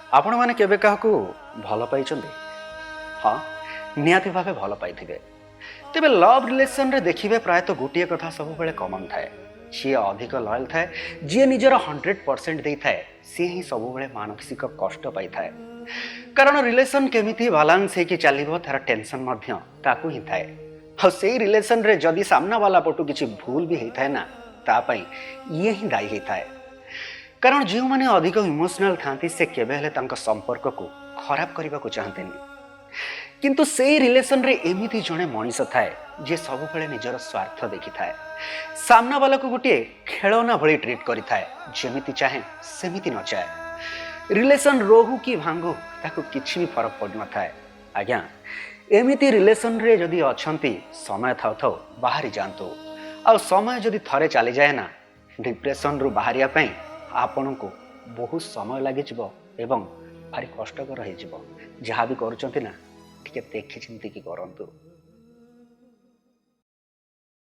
ଆପଣମାନେ କେବେ କାହାକୁ ଭଲ ପାଇଛନ୍ତି? ହଁ, ନିହାତି ଭାବେ ଭଲ ପାଇଥିବେ। ତେବେ ଲଭ୍ ରିଲେସନରେ ଦେଖିବେ, ପ୍ରାୟତଃ ଗୋଟିଏ କଥା ସବୁବେଳେ କମନ୍ ଥାଏ। ଯିଏ ଅଧିକ ଲୟାଲ୍ ଥାଏ, ଯିଏ ନିଜର 100% ଦେଇଥାଏ, ସିଏ ହିଁ ସବୁବେଳେ ମାନସିକ କଷ୍ଟ ପାଇଥାଏ। କାରଣ ରିଲେସନ୍ କେମିତି ବାଲାନ୍ସ ହେଇକି ଚାଲିବ, ତାର ଟେନସନ୍ ମଧ୍ୟ ତାକୁ ହିଁ ଥାଏ। ଆଉ ସେଇ ରିଲେସନରେ ଯଦି ସାମ୍ନାବାଲା ପଟୁ କିଛି ଭୁଲ ବି ହେଇଥାଏ ନା, ତା ପାଇଁ ଇଏ ହିଁ ଦାୟୀ ହେଇଥାଏ। କାରଣ ଯେଉଁମାନେ ଅଧିକ ଇମୋସନାଲ ଥାନ୍ତି, ସେ କେବେ ହେଲେ ତାଙ୍କ ସମ୍ପର୍କକୁ ଖରାପ କରିବାକୁ ଚାହାନ୍ତିନି। କିନ୍ତୁ ସେଇ ରିଲେସନରେ ଏମିତି ଜଣେ ମଣିଷ ଥାଏ, ଯିଏ ସବୁବେଳେ ନିଜର ସ୍ୱାର୍ଥ ଦେଖିଥାଏ, ସାମ୍ନାବାଲାକୁ ଗୋଟିଏ ଖେଳନା ଭଳି ଟ୍ରିଟ୍ କରିଥାଏ, ଯେମିତି ଚାହେଁ ସେମିତି ନଚାଏ। ରିଲେସନ ରହୁ କି ଭାଙ୍ଗୁ, ତାକୁ କିଛି ବି ଫରକ ପଡ଼ିନଥାଏ। ଆଜ୍ଞା, ଏମିତି ରିଲେସନରେ ଯଦି ଅଛନ୍ତି, ସମୟ ଥାଉ ଥାଉ ବାହାରି ଯାଆନ୍ତୁ। ଆଉ ସମୟ ଯଦି ଥରେ ଚାଲିଯାଏ ନା, ଡିପ୍ରେସନରୁ ବାହାରିବା ପାଇଁ ଆପଣଙ୍କୁ ବହୁତ ସମୟ ଲାଗିଯିବ ଏବଂ ଭାରି କଷ୍ଟକର ହେଇଯିବ। ଯାହା ବି କରୁଛନ୍ତି ନା, ଟିକେ ଦେଖି ଚିନ୍ତିକି କରନ୍ତୁ।